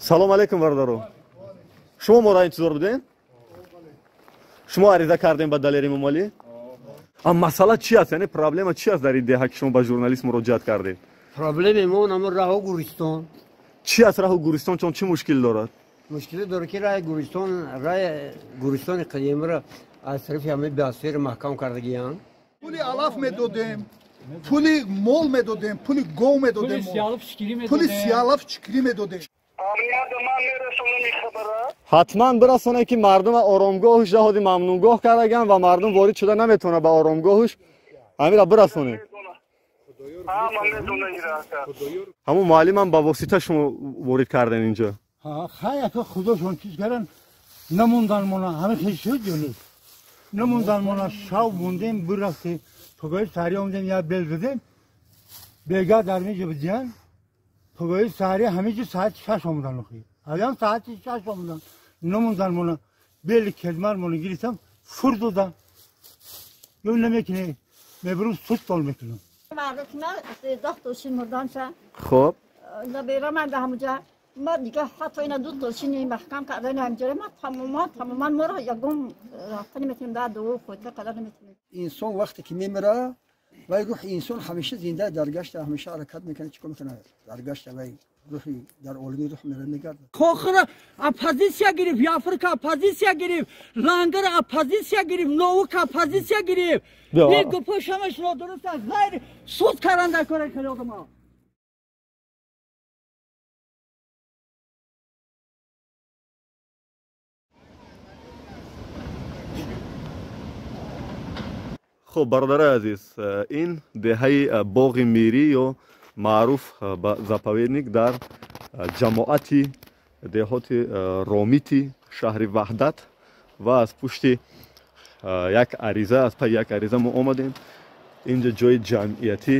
Салом алейкум, бародаро. Шумо моро интизор будем? Шумо ариза кардем ба Далери Эмомалӣ? А масъала чи аст? Яъне проблема чи аст дар ин деҳа, ки шумо ба журналист муроҷиат кардед? Проблеми мо намо раҳу Гуристон. Чи аст раҳу Гуристон? Чон чӣ мушкил дорад? Мушкиле дорад, ки раҳи Гуристон, раҳи Гуристони қадимро аз тарафи ҳамаи биосфера маҳкам кардагиянд. Пули алаф медодем, пули мол медодем, пули гов медодем, пули сиалаф чикирӣ медодем. Ҳатман бирасонед, ки мардум оромгоҳуш ҷаҳоди мамнуъгоҳ кардаган ва мардум ворид шуда наметавонад ба оромгоҳуш. Ҳамира бирасонед. Ҳамун муаллимам ба восита шумо ворид кардем инҷо. Хай, ака, худошон чиз кардан, намондан мона, ҳама хел шуд ё нест, намондан мона, шав мондем, бирафтем, погоҳи саҳарӣ омадем, як бел задем, бега дар миҷа бидиян, погоҳи саҳарӣ ҳамиҷо соати 6 омадан, охи авям соати 6 омадан, намондан мона, бели кедмар мона гирифтам, фур додам, ё намекунӣ, мебарам суд тол мекунам. Хоб. ما دیگه حتی اینا دو تا محکم کردن همجوری ما تماما تماما ما را یگم رفته نمیتونیم، در دو خودت قدر نمیتونیم. انسان وقتی که میمیره و روح انسان همیشه زنده در گشت، همیشه حرکت میکنه، چیکار میکنه در گشت و روحی در عالمی روح میره میگرده. خوخر اپوزیسیا گرفت، یافرکا اپوزیسیا گرفت، لنگر اپوزیسیا گرفت، نوک اپوزیسیا گرفت. این گپوش همش نادرست است، غیر سود کردن در کار خیلی ما. Хуб, бародарои азиз, ин деҳаи Боғи Мирӣ ё маъруф ба заповедник дар ҷамоати деҳоти Ромити шаҳри Ваҳдат ва аз пушти як ариза, аз пайи як ариза мо омадем. Инҷа ҷои ҷамъиятӣ,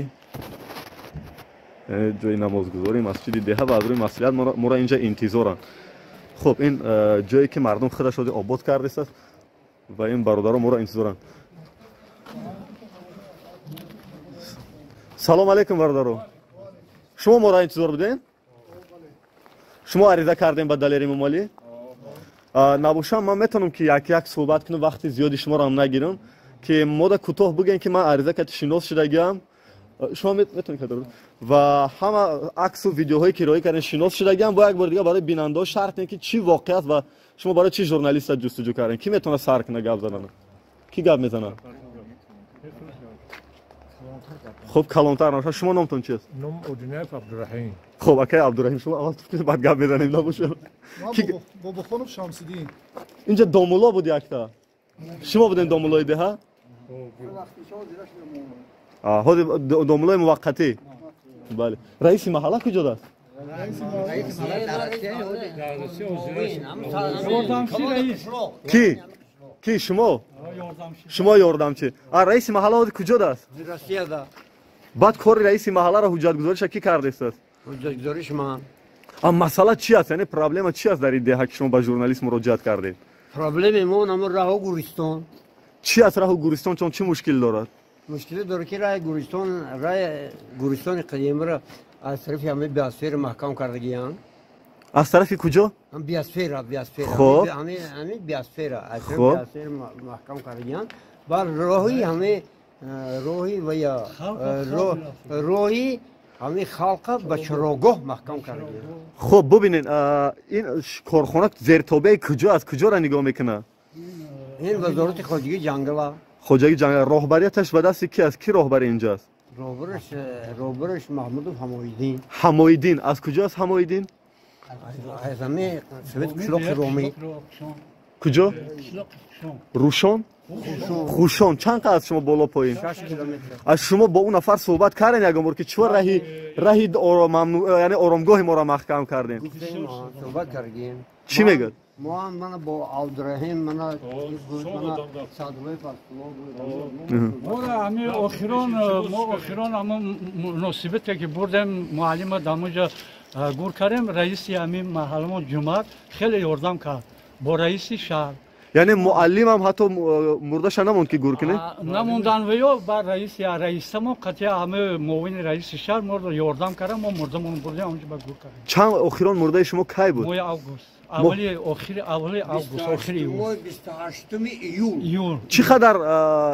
ҷои намозгузорӣ, масҷиди деҳа ва аз рӯи маслиҳат моро инҷа интизоранд. Хуб, ин ҷое ки мардум худаш обод кардааст ва ин бародаро моро интизоранд. Салом алейкум, бародаро. Шумо моро интизор будем? Шумо ариза кардем ба Далери Эмомалӣ? Набошам, ман метавонам, ки як як суҳбат кунам, вақти зиёди шуморо ҳам нагирам, ки мода кӯтоҳ бигӯем, ки ман ариза кати шинос шудагиам. Шумо метавонед ва ҳама аксу видеоҳое ки роҳӣ кардем шинос шудагиам, бо як бори дига барои бинандаҳо шарҳ кунем, ки чӣ воқеа аст ва шумо барои чӣ журналиста ҷустуҷӯ кардем. Кӣ метавонад сар кунад гап занад? Кӣ гап мезанад? Хуб, калонтар набошад. Шумо номтон чист? Ном Одинаев Абдураҳим. Хуб, акай Абдураҳим, шумо аввал туф, баъд гап мезанем, набошад. Бобохонов Шамсиддин. Инҷа домулло буд якта. Шумо будем домуллои деҳа? Ҳозир домуллои муваққатӣ. Бале. Раиси маҳалла куҷо аст? Ки? Ки шумо? Шумо ёрдамчи. А раиси маҳалла ҳозир куҷо аст? Россияда. Баъд кори раиси маҳалларо ҳуҷҷатгузориша кӣ кардааст? Ҳуҷҷатгузориш ман. А масъала чи аст? Яъне проблема чи аст дар ин деҳа, ки шумо ба журналист муроҷиат кардед? Проблеми мо намо раҳу Гуристон. Чи аст раҳу Гуристон? Чон чӣ мушкил дорад? Мушкиле дорад, ки раҳи Гуристон, раҳи Гуристони қадимро аз тарафи ҳамаи биосфера маҳкам кардагиянд. Аз тарафи куҷо? Биосфера, биосфера. Хуб. Ҳамин биосфера, аз тарафи биосфера маҳкам кардагиянд. Баъд роҳи ҳамаи роҳи ва я роҳи ҳамин халқа ба чарогоҳ маҳкам кардагиянд. Хуб, бубинед, ин корхона зертобеи куҷо аст? Куҷоро нигоҳ мекунад? Ин вазорати хоҷагии ҷангала. Хоҷагии ҷангала. Роҳбарияташ ба дасти ки аст? Кӣ роҳбари инҷо аст? Роҳбараш Маҳмудов Ҳамоиддин. Ҳамоиддин. Аз куҷо аст Ҳамоиддин? Аз ҳамин совет қишлоқи Ромӣ. Куҷо? Рӯшон? Хушон. Чанд қадр аз шумо боло поин? 6 километр. Аз шумо бо он нафар суҳбат кардем ягон бор, ки чӣ раҳи яъне оромгоҳи моро маҳкам кардем? Суҳбат кардем. Чӣ мегӯяд? Мо ҳам мана бо Абдураҳим, мана мана Саъдуллои Фазлулло. Моро ҳамин охирон, мо охирон ҳамон муносибате ки бурдем, муаллима дар онҷо гур кардем, раиси ҳамин маҳалламон Ҷумъат хеле ёрдам кард бо раиси шаҳр. Яъне муаллимам ҳатто мурдаша намонд ки гур кунед? Намондан ва ё ба раис я раисамо қатъия ҳама муовини раиси шаҳр моро ёрдам кардам, мо мурдамон бурдем онҷо ба гур кардем. Чанд охирон мурдаи шумо кай буд? Моҳи август. Аввали охири аввали август, охири июл. 28 июл. Чӣ қадар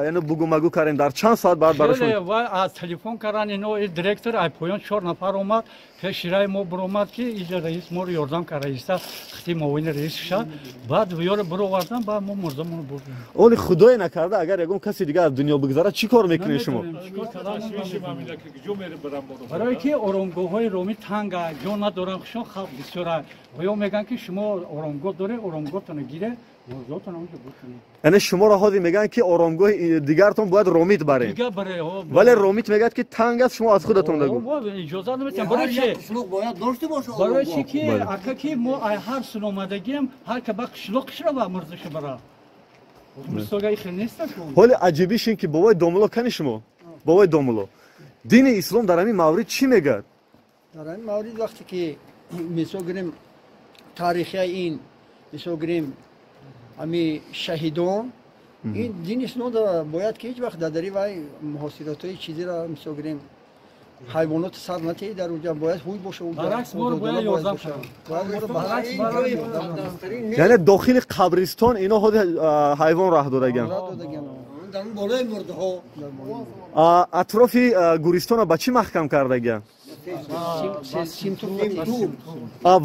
яъне бугумагӯ кардем, дар чанд соат баъд барои шумо? Хеле ва аз телефон кардан ино директор ай поён 4 нафар омад, пеши раи мо биромад ки иҷа раис моро ёрдам кард, раиса хити муовини раиси шаҳр. Баъд ёро бировардан, баъд мо мурдамонро бурдем. Оли худое накарда агар ягон каси дигар аз дунё бигзарад, чӣ кор мекунед шумо? Барое ки оромгоҳҳои Ромӣ танга, ҷо надоранд, хушон халқ бисёра. Ё мегӯянд ки шумо оромгоҳ доред, оромгоҳтонро гире, мурдотонро онҷо гур кунед. Яъне шуморо ҳозир мегӯянд ки оромгоҳи дигартон бояд Ромит баред. Дигар баре, ҳо. Вале Ромит мегӯяд ки танг аст, шумо аз худатон дагӯ. Иҷоза наметиҳам. Барои чи? Қишлоқ бояд дошта бошад. Барои чи ки ака ки мо ай ҳар сун омадагием, ҳар ка ба қишлоқ қишрава мурдаша бара. Мисолга ихел нест аку. Ҳоли аҷибиш ин ки бобои домулло кани шумо? Бобои домулло. Дини ислом дар ҳамин маврид чӣ мегӯяд? Дар ҳамин маврид вақте ки мисол гирем таърихия ин мисол гирем ҳами шаҳидон, ин дини ислом бояд ки ҳеҷ вақт дар дари вай муҳосиратҳои чизеро мисол гирем ҳайвонот сар натиҳӣ, дар онҷа бояд ҳуй боша. Баръакс моро бояд ёрдам кунанд. Яъне дохили қабристон ино ҳоди ҳайвон раҳ додаган. Дар болои мурдаҳо. Атрофи гӯристонро ба чӣ маҳкам кардагиан?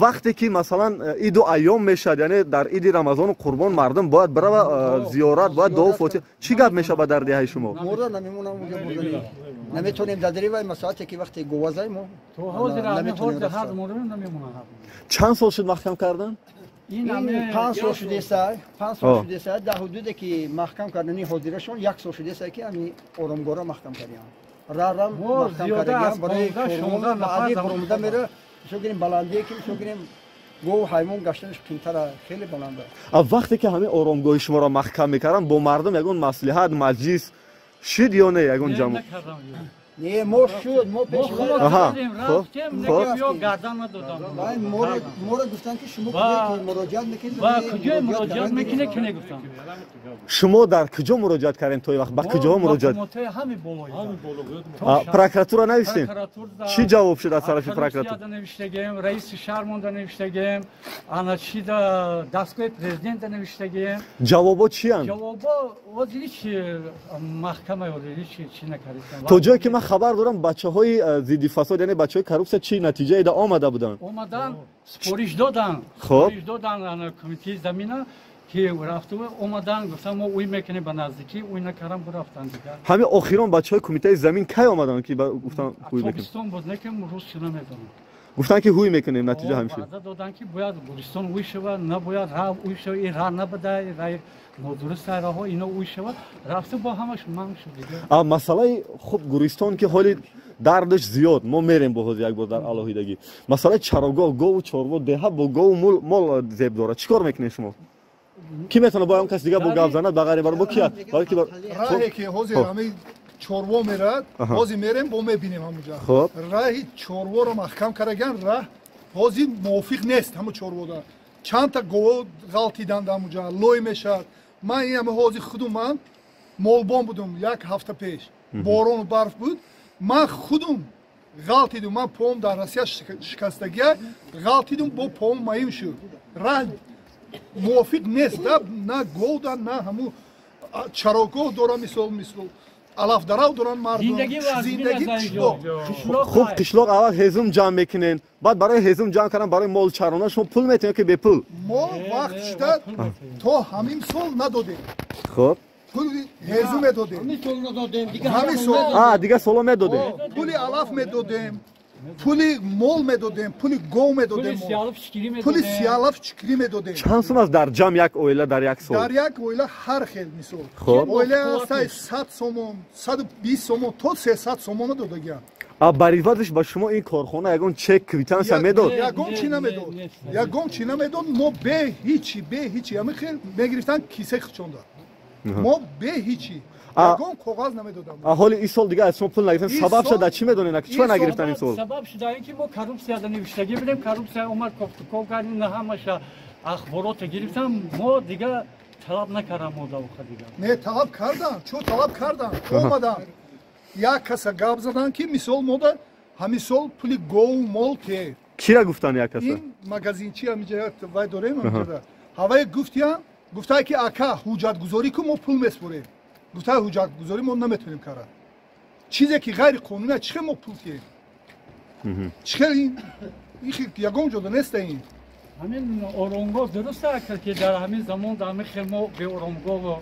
Вақте ки масалан иду айём мешавад, яъне дар иди рамазону қурбон мардум бояд бирава зиёрат, бояд дуо фотиҳа, чӣ гап мешавад ба дар деҳаи шумо? Мурда намемонам онҷо бурдани. Наметонем дар дари вай масоате ки вақте говазай мо. То ҳозир ҳозир ҳар мурда намемонад. Чанд сол шуд маҳкам кардан? Ин 5 сол шудеса, 5 сол шудеса, дар ҳудуде ки маҳкам кардани ҳозирашон 1 сол шудеса ки ҳамин оромгоҳро маҳкам кардиам. Рарам маҳкам кардагиам барои чорвон баъди буромада мера, мисол гирем баландие ки мисол гирем гов ҳайвон гаштанаш қимтара, хеле баланд аст. Вақте ки ҳамин оромгоҳи шуморо маҳкам мекарданд, бо мардум ягон маслиҳат, маҷлис шид ё не ягон ҷамъ? Не, мо шуд, мо пеш рафтем, ё гардан надодам. Моро гуфтанд ки шумо куҷо муроҷиат мекунед? Ба куҷо муроҷиат мекунед, ки негуфтам. Шумо дар куҷо муроҷиат кардем то ин вақт? Ба куҷоҳо муроҷиат? Прокуратура навиштем? Чӣ ҷавоб шуд аз тарафи прокуратура? Навиштагем, раиси шаҳр монда навиштагем, ана чи да дастгоҳи президента навиштагем. Ҷавобо чиянд? Ҷавобо ҳозир ҳеч маҳкама ҳозир ҳеч чӣ накардем. То ҷое ки ман хабар дорам, бачаҳои зидди фасод, яъне бачаҳои коррупсия чӣ натиҷае да омада буданд? Омадан, супориш доданд. Супориш доданд кумитаи замина ки рафту омадан, гуфтан мо уй мекунем ба наздикӣ, уй накардан бурафтан дигар. Ҳамин охирон бачаҳои кумитаи замин кай омаданд ки гуфтан ҳуй мекунем? Тобистон буд, не ки рӯз чӣ намедонам. Гуфтан ки ҳуй мекунем, натиҷа ҳамин шуд. Ваъда доданд ки бояд гӯристон уй шавад, набояд раҳ уй шавад, ин раҳ набуда, раҳи нодуруст раҳо ино уй шавад. Рафта бо ҳамаш манг шуд дигар. Масъалаи хуб гӯристон ки ҳоли дардаш зиёд, мо мерем бо ҳозир як бор дар алоҳидагӣ. Масъалаи чарогоҳ, гову чорво, деҳа бо гову мол зеб дорад. Чӣ кор мекунед шумо? Ки метавонад бо ягон каси дигар бо гап занад ба ғайри бо кия? Раҳе ки ҳозир ҳамин чорво мерад, ҳозир мерем бо мебинем ҳамунҷа. Раҳи чорворо маҳкам кардаган, раҳ ҳозир мувофиқ нест ҳамун чорвода. Чандта гово ғалтиданд ҳамунҷа, лой мешавад. Ман ин ҳама ҳозир худум ман молбон будум як ҳафта пеш. Борону барф буд. Ман худум ғалтидум, ман поам дар Россия шикастагия, ғалтидум бо поам маим шуд. Раҳ мувофиқ нест, на говда, на ҳамун чарогоҳ дора, мисол мисол алафдарав доранд мардум. Зиндагӣ қишлоқ. Хуб, қишлоқ аввал ҳезум ҷамъ мекунен, баъд барои ҳезум ҷамъ кардан барои мол чарондан шумо пул метиҳед ки бепул? Мо вақт шуда то ҳамин сол надодем. Хуб, пули ҳезум медодем. Ҳамин сол. Дигар соло медодем. Пули алаф медодем, пули мол медодем, пули гов медодем, пули сиалаф чикрӣ медодем. Чанд сум аст дар ҷамъ як оила дар як сол? Дар як оила ҳар хел мисол. Оила ҳастай 100 сомон, 120 сомон то 300 сомона додагиам. Бар ивазаш ба шумо ин корхона ягон чек, квитансия медод? Ягон чӣ намедод. Ягон чӣ намедод. Мо бе ҳичи, бе ҳичи ҳамин хел мегирифтан кисе хичонда. Мо бе ҳичи. Ягон коғаз намедодам. Ҳоли ин сол дигар аз шумо пул нагирифтан, сабаб шуда чӣ медонед? Чӣ нагирифтан ин сол? Сабаб шуда ин ки мо коррупсияда навиштагӣ будем, коррупсия омад кофтуков кард, ин ҳамаша ахборота гирифтан, мо дигар Талаб накардам мо давха дигар. Не, талаб кардам. Чо талаб кардам? Омадам. Як каса гап задан ки мисол мода ҳамин сол пули гов мол те. Кира гуфтан як каса? Ин магазинчи ҳаминҷа вай дорем ҳаминҷа. Ҳавай гуфтиян, гуфтае ки ака ҳуҷҷатгузорӣ ку мо пул меспорем. Гуфтае ҳуҷҷатгузорӣ мо наметавонем кард. Чизе ки ғайриқонунӣ чӣ хел мо пул тием? Чӣ хел ин ягон ҷода неста ин. Ҳамин оромгоҳ дуруст аст ки дар ҳамин замон дар ҳамин хел мо беоромгоҳ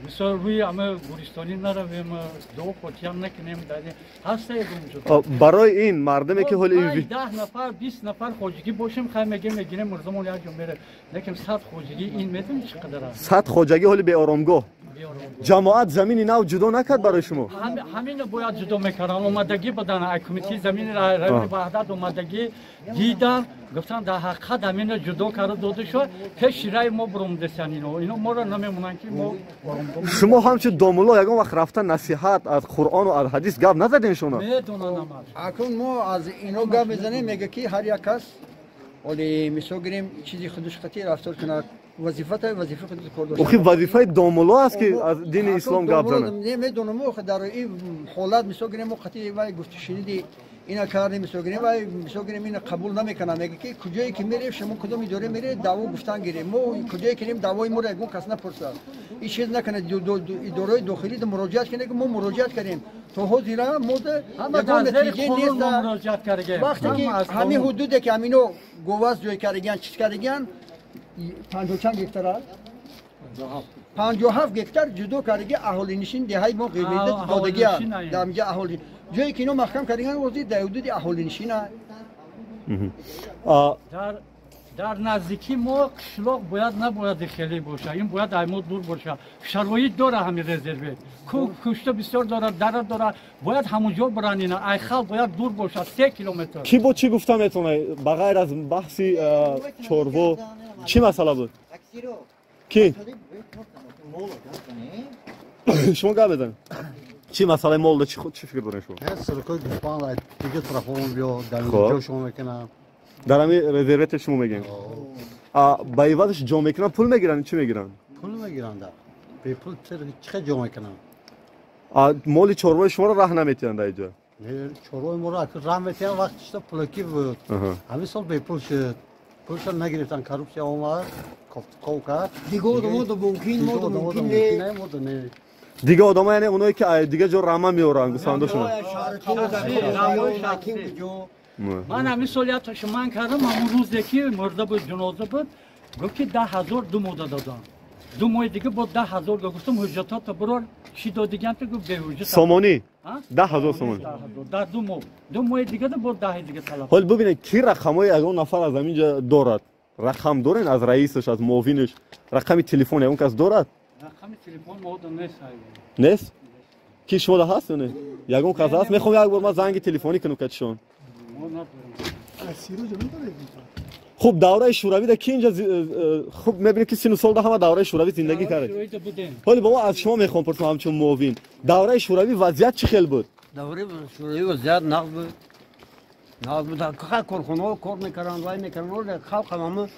бисёр рӯи ҳама гуристонӣ наравем, дуо фотиҳам накунем, ҳаста ягон ҷо. Барои ин мардуме ки ҳоли 10 нафар 20 нафар хоҷагӣ бошем, хай мегем мегирем мурдамон як ҷо мерем, лекин 100 хоҷагӣ ин медонӣ чӣ қадар аст? 100 хоҷагӣ ҳоли беоромгоҳ. Ҷамоат замини нав ҷудо накард барои шумо? Ҳаминро бояд ҷудо мекарданд. Омадагӣ буданд, кумитаи замини райони Ваҳдат омадагӣ дидан, гуфтанд дар ҳақиқат ҳаминро ҷудо карда дода шуд, пеши раи мо буромдесян ино. Ино моро намемонанд ки мо оромгоҳ. Шумо ҳамчун домулло ягон вақт рафта насиҳат аз Қуръону аз ҳадис гап назадем шумо? Медонанд ҳамаш. Акун мо аз ино гап мезанем, мега ки ҳар як кас оли мисол гирем чизи худаш қатӣ рафтор кунад. Вазифата вазифаи худ кор дошт. Охи вазифаи домулло аст ки аз дини ислом гап занад. Не медонам, дар ин ҳолат мисол гирем мо қатӣ вай гуфтушуниди ина кардем, мисол гирем вай мисол гирем ина қабул намекунам. Мега ки куҷое ки мерем шумо кудом идора меред даъво гуфтан гирем. Мо куҷое ки мерем даъвои моро ягон кас напурсад. Ин чиз накунад. Идораи дохилӣ муроҷиат кунед ки мо муроҷиат кардем. То ҳозира мо ягон натиҷа нест. Вақте ки ҳамин ҳудуде ки ҳамино говаз ҷой кардагиян, чиз кардагиян, 50 гектар аст. 57 гектар ҷудо кардаги аҳолинишин деҳаи мо ғирмеда додагия дар инҷа аҳоли ҷое ки ино маҳкам кардаган ози дар ҳудуди аҳолинишин аст. Дар наздикӣ мо қишлоқ бояд набояд хеле боша, ин бояд ай мо дур боша. Шароит дора ҳамин резерве, кӯҳ кушта бисёр дора, дара дора, бояд ҳамон ҷо буран ина. Ай халқ бояд дур боша, 3 километр. Кӣ бо чӣ гуфта метавонад ба ғайр аз баҳси чорво? Чӣ масъала буд? Ки? Шумо гап бизанед. Чӣ масъалаи молда чӣ фикр доред шумо? Сиркои гӯсфанд дига тарафон биё дар ҷо шумо мекунам. Дар ҳамин резервете шумо мегӯем. Ба ивазаш ҷо мекунанд, пул мегиранд, чӣ мегиранд? Пул мегиранд. Бепул чӣ ҷо мекунанд? Моли чорвои шуморо раҳ наметиҳанд дар инҷо? Чорвои моро раҳ метиҳанд вақти чита пулакӣ буд. Ҳамин сол бепул шуд. Пулшон нагирифтан, коррупсия омад, ков кард. Дига одамода мумкин, мода мумкин не. Дига одамо яъне оное ки дига ҷо рама меоранд гӯсфандошон. Ман ҳамин сол якто ман кардам, ҳамон рӯзе ки мурда буд, ҷаноза буд, гуфт ки 10 000 ду мода додам. 2 моҳи дига бо 10 000 гуфтам ҳуҷҷатото бирор, чӣ додиган ту гуфт беҳуҷҷат. Сомонӣ? 10 000 сомонӣ. Дар 2 моҳ. 2 моҳи дига бо 10 дига талаб. Ҳол бибинед ки рақамҳои ягон нафар аз ҳамин ҷо дорад. Рақам дорен аз раисаш, аз муовинаш, рақами телефон ягон кас дорад? Рақами телефон мода нест. Нест? Ки шумода ҳаст ё не? Ягон кас ҳаст? Мехоҳам як бор ман занги телефонӣ кунам катишон. Хуб, давраи шӯравида ки инҷа хуб мебинед ки сину сол да ҳама давраи шӯравӣ зиндагӣ кард. Ҳоли бобо аз шумо мехоҳам пурсам ҳамчун муовин. Давраи шӯравӣ вазъият чӣ хел буд? Давраи шӯравӣ вазъият нағз буд. Нағз буд. Корхонаҳо кор мекарданд, вай мекарданд, халқ ҳама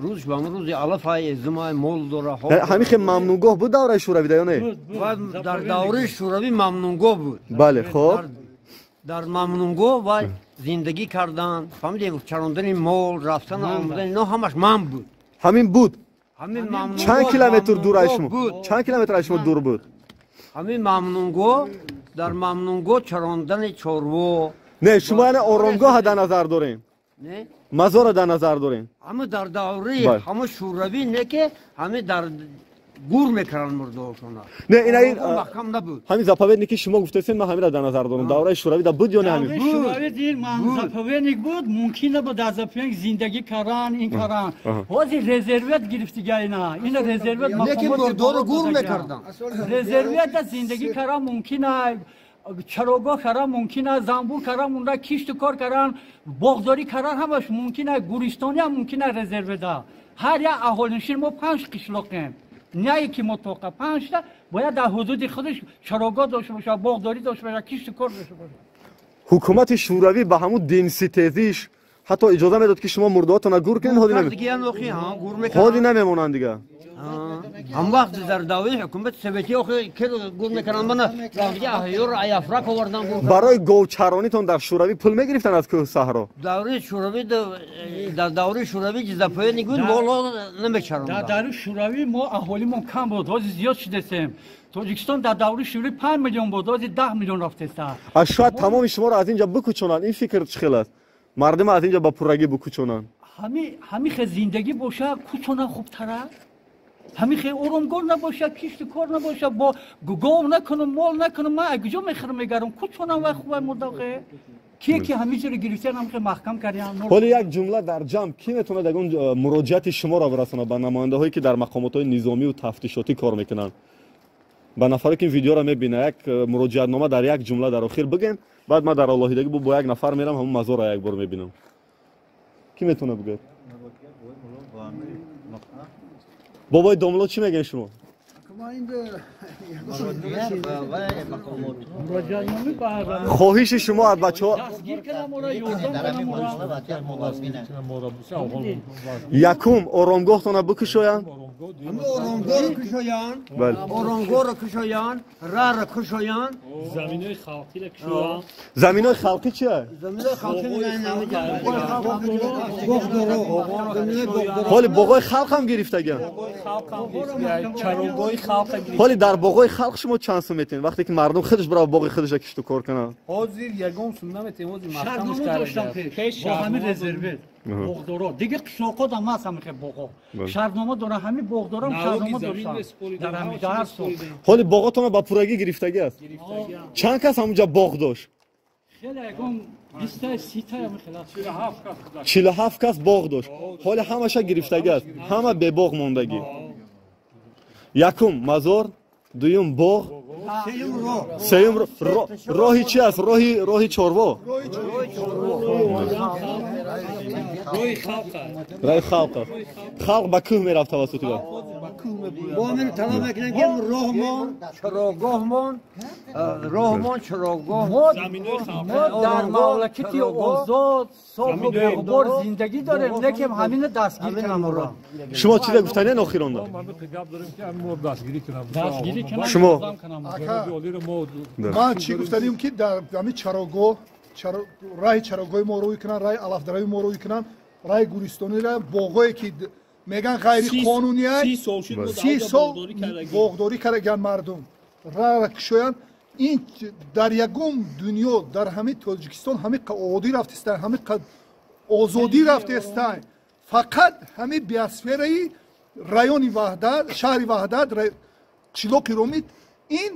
рӯз ба рӯзи алафай, зимай, мол дора. Ҳамин хел мамнуъгоҳ буд давраи шӯравида ё не? Дар давраи шӯравӣ мамнуъгоҳ буд. Бале, хуб. Дар мамнуъгоҳ вай зиндагӣ кардан, фаҳмидем, чарондани мол, рафтан, омадан, ино ҳамаш манъ буд. Ҳамин буд. Чанд километр дур аз шумо? Чанд километр аз шумо дур буд? Ҳамин мамнуъгоҳ, дар мамнуъгоҳ чарондани чорво. Не, шумо яъне оромгоҳа дар назар дорем. Не? Мазора дар назар дорем. Ҳама дар давраи ҳама шӯравӣ не ки ҳама дар гур мекарданд мурдаҳошона. Не, ина ин маҳкам набуд. Ҳамин заповедник ки шумо гуфтасен, ман ҳаминро дар назар дорам. Давраи шӯравӣ да буд ё не ҳамин? Шӯравӣ дир ман заповедник буд, мумкин набуд дар заповедник зиндагӣ кардан, ин кардан. Ҳозир резервет гирифтига ина. Ина резервет мақомот мурдоро гур мекарданд. Резервет да зиндагӣ кардан мумкин аст. Чарогоҳ кардан мумкин аст, занбур кардан, мунда кишту кор кардан, боғдорӣ кардан ҳамаш мумкин аст, гуристони ҳам мумкин аст резерведа. Ҳар як аҳолинишин мо 5 қишлоқем. Не ки мо тоқа 5та бояд дар ҳудуди худаш чарогоҳ дошта бошад, боғдорӣ дошта бошад, кишту кор дошта бошад. Ҳукумати шӯравӣ ба ҳамун динситезиш, Ҳатто иҷоза медод ки шумо мурдаҳотонро гур кунед, ҳоди намемонанд дига. Ҳам вақт дар давраи ҳукумати советӣ охи гур мекарданд, мана аҳёро аяфрак овардан. Барои говчаронитон дар Шӯравӣ пул мегирифтанд аз кӯҳу саҳро? Давраи Шӯравӣ, дар давраи Шӯравӣ ҷизапояни гуд моло намечаронданд. Дар давраи Шӯравӣ мо аҳолимон кам буд, ҳозир зиёд шудастем. Тоҷикистон дар давраи Шӯравӣ 5 миллион буд, ҳозир 10 миллион рафтеста. Шояд тамоми шуморо аз инҷа бикӯчонанд, ин фикр чӣ хел аст? Мардум аз инҷа ба пуррагӣ бикӯчонанд. Ҳамин хел зиндагӣ боша, кӯчонанд хубтара. Ҳамин хел оромгоҳ набошад, кишту кор набошад, бо гов накунам, мол накунам, ман аз куҷо мехӯрам мегарам? Кӯчонам вай хубай мурдохе. Кие ки ҳамин ҷоро гирифтан, ҳамин хел маҳкам кардиам. Ҳоло як ҷумла дар ҷамъ кӣ метавонад ягон муроҷиати шуморо бирасонад ба намояндаҳое ки дар мақомотҳои низомию тафтишотӣ кор мекунанд? Ба нафаре ки ин видеоро мебинад, як муроҷиатнома дар як ҷумла дар охир бигӯем, баъд ман дар алоҳидагӣ бо як нафар мерам, ҳамон мазорро як бор мебинам. Кӣ метавонад бигӯяд? Бобои домло чӣ мегӯед шумо? Хоҳиши шумо аз бачаҳо якум оромгоҳтонро бикушоянд, оромгоҳро кушоянд, раҳро кушоянд, заминои халқиро кушоянд. Заминои халқӣ чия? Ҳоли боғои халқ ҳам гирифтагианд. Ҳоли дар боғои халқ шумо чанд сум метиҳед вақте ки мардум худаш бирав боғи худашро кишту кор кунад? Ҳозир ягон сум наметиҳем, ҳозир маҳкамаш карда. Ҳамин резерве боғдоро, дигар қишлоқҳо дам ҳаст ҳамин хел боғҳо. Шартнома доранд, ҳамин боғдорам шартнома доштанд дар ҳамин ҳар сол. Ҳоли боғотонро ба пуррагӣ гирифтагӣ аст? Чанд кас ҳамунҷа боғ дошт? Хеле, ягон 20-30 ҳамин хел аст. 47 кас боғ дошт. Ҳоли ҳамаша гирифтагӣ аст, ҳама бебоғ мондагӣ. Якум мазор, дуюм боғ, сеюм роҳи чи аст? Роҳи чорво, роҳи халқ аст. Халқ ба кӯҳ мерафт тавассути ба. Мо ҳамин талаб мекунем ки роҳмон, чарогоҳмон, роҳмон, чарогоҳ. Мо дар мамлакати озод, софу беғубор зиндагӣ дорем, лекин ҳамина дастгир кунам моро. Шумо чизе гуфтанед охиронда? Шумо ман чӣ гуфтанем ки дар ҳамин чарогоҳ, раҳи чарогоҳи мо рӯй кунанд, раҳи алафдарави мо рӯй кунанд, раҳи гуристониро, боғое ки меган ғайриқонунӣ, 30 сол боғдорӣ кардагианд мардум, раҳро кушоянд. Ин дар ягон дунё, дар ҳамин Тоҷикистон ҳамин одӣ рафтестанд, ҳамин озодӣ рафтестанд. Фақат ҳамин биосфераи райони Ваҳдат, шаҳри Ваҳдат, қишлоқи Ромит, ин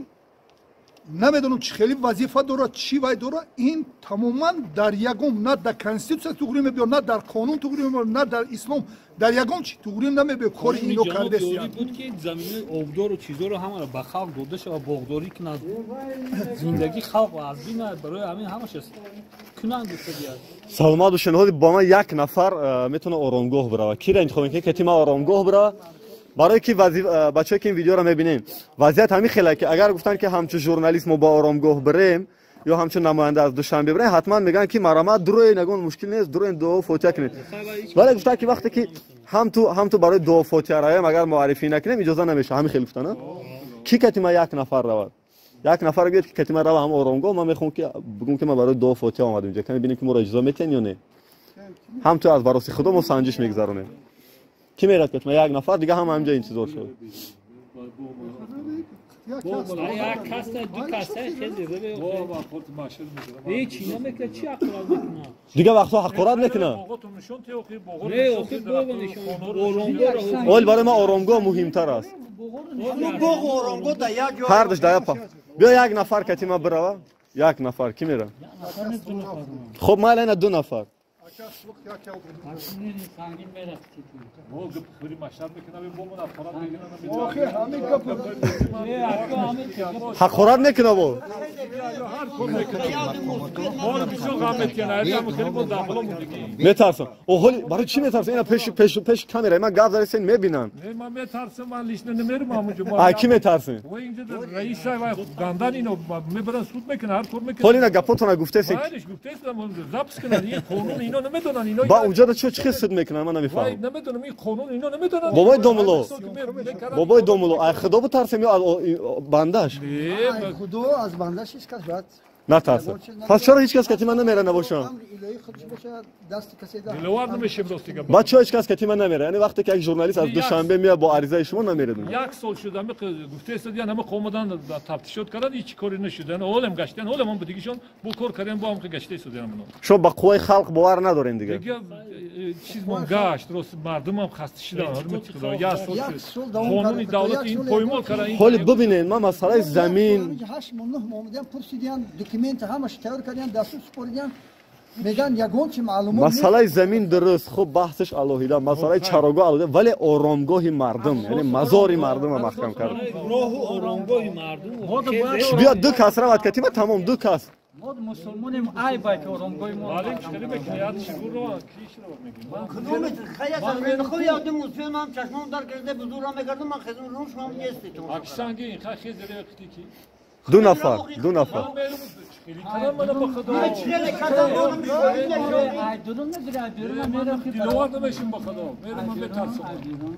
намедонам чӣ хеле вазифа дорад, чӣ вай дорад, ин тамоман дар ягон, на дар конститутсия туғрӣ мебиёд, на дар қонун туғрӣ мебиёд, на дар ислом, дар ягон чӣ туғрӣ намебиёд. Кори ино кардест буд ки заминои обдору чизоро ҳамаро ба халқ дода шавад, боғдорӣ кунанд, зиндагии халқ аз бин барои ҳамин ҳамаш кунанд. Саломат бошед. Ҳоли бо ман як нафар метавонад оромгоҳ биравад. Киро интихоб мекунед ки тима оромгоҳ биравад? Барои ки бачаҳое ки ин видеоро мебинем, вазъият ҳамин хеле ки агар гуфтанд ки ҳамчун журналист мо ба оромгоҳ бирем ё ҳамчун намоянда аз Душанбе бирем, ҳатман мегӯянд ки марамат дуроен, ягон мушкил нест, дуроен дуо фотиҳа кунед. Вале гуфтанд ки вақте ки ҳамту барои дуо фотиҳа равем, агар муаррифӣ накунем иҷоза намешавад. Ҳамин хел гуфтанд. Ки катима як нафар равад? Як нафар гӯяд ки катима рава ҳам оромгоҳ, ман мехоҳам ки бигӯм ки ман барои дуо фотиҳа омадам инҷа, каме бинем ки моро иҷоза метиҳанд ё не. Ҳамту аз бароси худо мо санҷиш мегузаронем. Ки мерад катима? Як нафар, дига ҳама ҳамҷа интизор шуд. Дига вақтҳо ҳақорат мекунад. Ол барои ман оромгоҳ муҳимтар аст. Ҳардуш дар як па. Биё як нафар катима бирава. Як нафар ки мера? Хоб майла, ина 2 нафар. Ҳақорат мекунад бо? Метарсам. Ҳоли барои чӣ метарсам? Ина пеши камера ман гап задастен мебинанд. Ман метарсам, ман лично намерам ҳамонҷо. Ай кӣ метарсен? Гандан ино мебаранд суд мекунанд, ҳар кор мекунанд. Ҳоли ина гапотона гуфтесен. Гуфтесам, запис кунанд, ин қонун ино Ино намедонанд ино. Ба унҷо чӣ чӣ суд мекунанд, ман намефаҳмам. Намедонам ин қонун ино намедонанд. Бобои домулло. Бобои домулло, ай худо битарсем ё бандаш? Ай худо аз бандаш ҳеч кас бояд натарсад. Пас чаро ҳеч кас кати ман намера набошам? Баъд чаро ҳеч кас кати ман намера? Яъне вақте ки як журналист аз Душанбе меояд бо аризаи шумо намередем. Як сол шуд ами гуфтаистад, ян ҳама омадан тафтишот кардан, ҳеч кори нашуд. Яъне ҳолам гаштан, ҳолам ҳам будигишон бо кор кардем, бо ҳам гаштаистад ян мано. Шумо ба қувваи халқ бовар надорем дигар. Дигар чиз мон гашт, рост мардумам хаста шудан, ҳурмати Худо. Як сол шуд. Қонуни давлат ин поймол кардан. Ҳоли бибинед, ман масъалаи замин 8 моҳ 9 моҳ омадан пурсидиан, документ ҳамаш тайёр кардиан, дастур супоридиан, меган ягон чи маълумот. Масъалаи замин дуруст, хуб баҳсаш алоҳида, масъалаи чарогоҳ алоҳида, вале оромгоҳи мардум, яъне мазори мардумро маҳкам кард. Роҳу оромгоҳи мардум. Биё ду кас равад катима, тамом ду кас. мо мусулмонем, айб ки оромгоҳи мо. Ду нафар, ду нафар.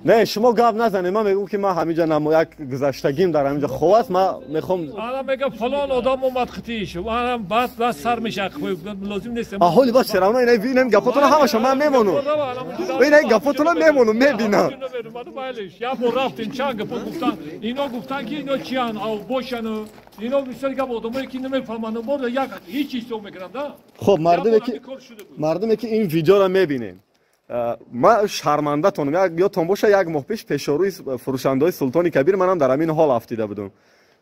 Не, шумо гап назанед, ман мегӯм ки ман ҳаминҷа як гузаштагим дар ҳаминҷа хоб аст, ман мехоҳам. Ана мегам фалон одам омад хитиш, ана баъд даст сар мешавад, лозим нест. Ҳоли баъд серавно ина гапотона ҳамаша ман мемонам. Ина гапотона мемонам, мебинам. Як бор рафтем, чанд гапо гуфтан, ино гуфтан ки ино чиян, авбошану ино бисёр гап одамое ки намефаҳманд, бор як ҳеҷ ҳисоб мекунанд. Хоб мардуме ки ин видеоро мебинем, ман шармандатонам, ёдтон боша як моҳ пеш пешорӯи фурӯшандаҳои Султони Кабир манам дар ҳамин ҳол афтида будам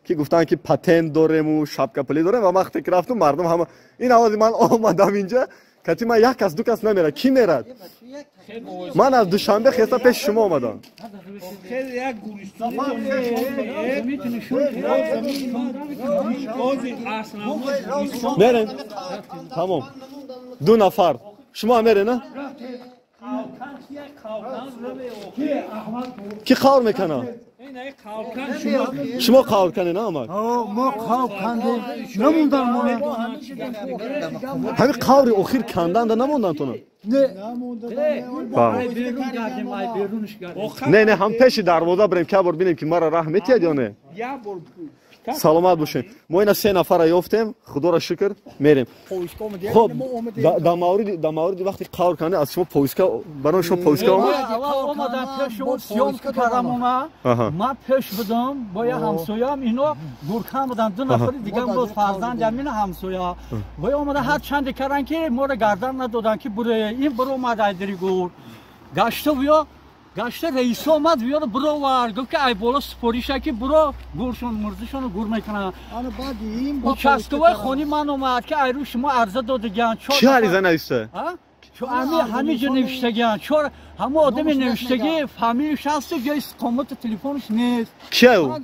ки гуфтанд ки патент дорему шапкапулӣ дорем, ва вақте ки рафтум мардум ҳама ин авози ман омадам инҷа кати ман як кас ду кас намерад, кӣ мерад? Ман аз Душанбе хеста пеши шумо омадам. Мерем, тамом, ду нафар. Шумо мере на? Ки қавр мекана? Шумо қавр канед на омад? Мо қавр кандем, намондан мо. Ҳамин қаври охир канданда намондан тона? Не, не, ҳам пеши дарвоза бирем, ки бор бинем ки мара раҳ метиҳад ё не. Саломат бошед. Мо ина се нафара ёфтем, худоро шукр, мерем. Хоб, дар мавриди вақти қавр канда аз шумо поиска, барои шумо поиска омад? Омадан пеш он съёмка кардам ома. Ман пеш будам, бо як ҳамсояам, ино гуркан буданд, ду нафари дигар боз фарзанд ямина ҳамсоя. Вой омада ҳар чанде кардан ки моро гардан надоданд ки буре, ин буромад айдири гур. Гашта биё гашта раис омад, биёр буровар, гуфт ки ай боло супориша ки буро гуршон мурзишонро гур мекунанд. Участковой хони ман омад ки айрӯ шумо арза додагиан. Чӣ ариза нависта? Ҳамин ҷо навиштагиан. Чор ҳамо одами навиштагӣ фамилияш ҳасту ҷои истиқомату телефонаш нест. Кия ӯ?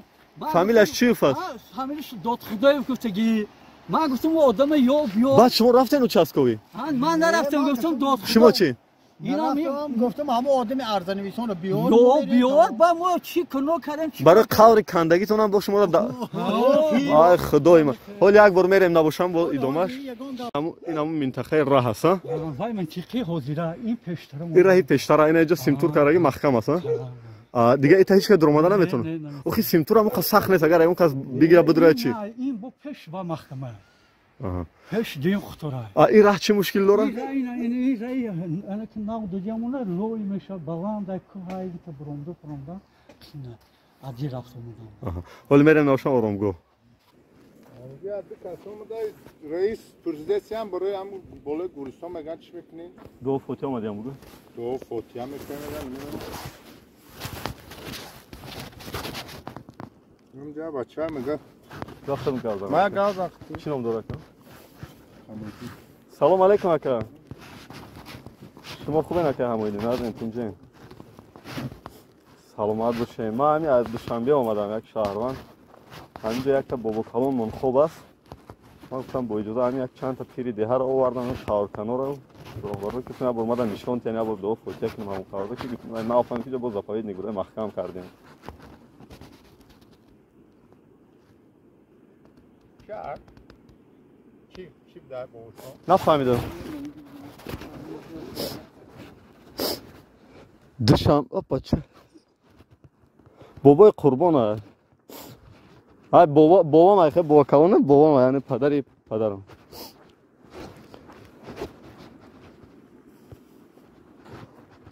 Фамилияш чиев аст? Фамилияш Додхудоев гуфтагӣ. Ман гуфтам ӯ одама ёб ёб. Баъд шумо рафтен участковӣ? Ман нарафтам, гуфтам Додхудоев. Шумо чӣ? Гуфтам ҳама одами арзанависонро биёр. Биёр, ба мо чӣ куно кардем? Барои қаври кандагитонам бо шуморо ай худои ман. Ҳол як бор мерем набошам бо идомаш. Ин ҳамун минтақаи раҳ аст, а? Вай минтиқаи ҳозира, ин пештара. Ин раҳи пештара, ина инҷо симтур кардаги маҳкам аст, а? Дига ита ҳеч кас дуромада наметавонад. Охи симтур ҳам сахт нест, агар ягон кас бигира бидурояд чӣ? Ин бо пеш ва маҳкама. Пеш дин хутора. Ин раҳ чӣ мушкил дорад? Ин раҳ ана ки нав додиамона лой мешавад, баланд ай кӯҳай та буромда буромда қина ади рафт омадам. Ҳоли мерем набошам оромгоҳ. Раис президентсиям барои ҳам болои гуристон мегӯянд чӣ мекунӣ? Дуо фотиҳа омадиам бугӯ. Дуо фотиҳа мекунем мегӯянд. Инҷа бача мегӯяд. Вақтам гап занам. Ман гап занам. Чӣ ном дорад? Салом алейкум ака. Шумо хубен ака ҳамоидин? Назм тинҷен. Саломат бошед. Ман ҳамин аз Душанбе омадам, як шаҳрванд. Ҳаминҷо якта бобокалонмон хоб аст. Ман гуфтам бо иҷоза ҳамин як чандта пири деҳаро овардам, шаҳрканоро роҳбарро ки як бор омадам нишон тиҳам, як бор дуо фотиҳа кунем ҳамон қаврро ки нафаҳмем ки боз заповедник буда маҳкам кардем. Нафаҳмидам. Душанбе опа ча бобои Қурбон ай бобо бобам ай бобо калона бобам яъне падари падарам.